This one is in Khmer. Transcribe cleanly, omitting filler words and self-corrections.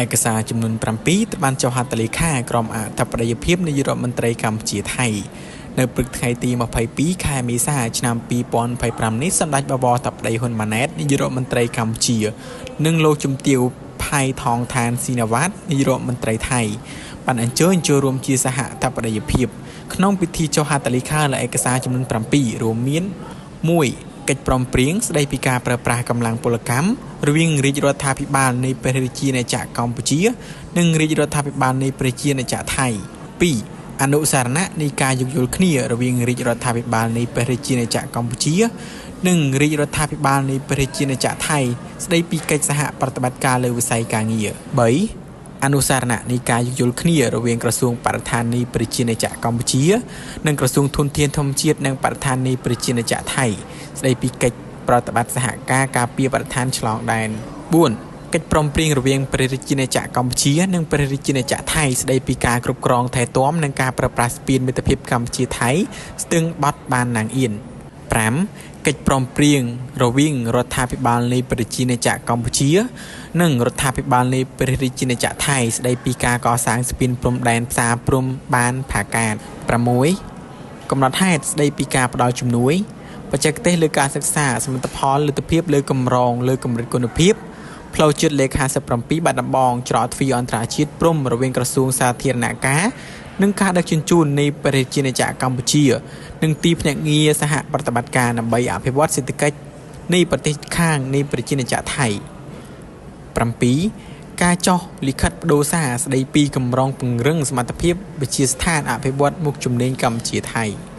ឯកសារចំនួន7ត្រូវបានចុះហត្ថលេខាក្រោមអធិបតីភាពនាយករដ្ឋមន្ត្រីកម្ពុជាថៃនៅព្រឹកថ្ងៃទី22ខែមេសាឆ្នាំ2025នេះសម្ដេចបវរធិបតីហ៊ុនម៉ាណែតនាយករដ្ឋមន្ត្រីកម្ពុជានិងលោកជំទាវផៃថងឋានស៊ីណាវ៉ាត់នាយករដ្ឋមន្ត្រីថៃបានអញ្ជើញចូលរួមជាសហធិបតីភាពក្នុងពិធីចុះហត្ថលេខាលើឯកសារចំនួន7រួមមាន1កិច្ចព្រមព្រៀងស្តីពីការប្រើប្រាស់កម្លាំងពលកម្មរវាងរាជរដ្ឋាភិបាលនៃព្រះរាជាណាចក្រកម្ពុជានិងរាជរដ្ឋាភិបាលនៃព្រះរាជាណាចក្រថៃ2អនុស្សរណៈនៃការយោគយល់គ្នារវាងរាជរដ្ឋាភិបាលនៃព្រះរាជាណាចក្រកម្ពុជានិងរាជរដ្ឋាភិបាលនៃព្រះរាជាណាចក្រថៃស្តីពីកិច្ចសហប្រតិបត្តិការលើវិស័យការងារ3អនុស្សរណៈនៃការយោគយល់គ្នារវាងក្រសួងបរិស្ថាននៃព្រះរាជាណាចក្រកម្ពុជានិងក្រសួងធនធានធម្មជាតិនិងបរិស្ថាននៃព្រះរាជាណាចក្រថៃស្តីពីកិច្ចប្រតិបត្តិសហការការពារបរិស្ថានឆ្លងដែន4កិច្ចព្រមព្រៀងរវាងព្រះរាជាណាចក្រកម្ពុជានិងព្រះរាជាណាចក្រថៃស្តីពីការគ្រប់គ្រងថែទាំនិងការប្រើប្រាស់ស្ពានមិត្តភាពកម្ពុជាថៃស្ទឹងបត់បានណាងអៀន5កិច្ចព្រមព្រៀងរវាងរដ្ឋាភិបាលនៃព្រះរាជាណាចក្រកម្ពុជានិងរដ្ឋាភិបាលនៃព្រះរាជាណាចក្រថៃស្តីពីការកសាងស្ពានព្រំដែនផ្សារព្រំបានផាកាត6កំណត់ហេតុស្តីពីការផ្តល់ជំនួយបច្ចេកទេសលើការសិក្សាសមិទ្ធផលលទ្ធភាពលើកម្រងលើកម្រិតគុណភាពផ្លូវជាតិលេខ57បាត់ដំបងច្រកទ្វារអន្តរជាតិព្រំរវាងក្រសួងសាធារណការនិងការដឹកជញ្ជូននៃព្រះរាជាណាចក្រកម្ពុជានិងទីភ្នាក់ងារសហប្រតិបត្តិការដើម្បីអភិវឌ្ឍសេដ្ឋកិច្ចនៃប្រទេសខាងនៃព្រះរាជាណាចក្រថៃ7ការចុះលិខិតបដូរសារស្តីពីកម្រងពង្រឹងសមត្ថភាពវិទ្យាស្ថានអភិវឌ្ឍមុខជំនាញកម្ពុជាថៃ។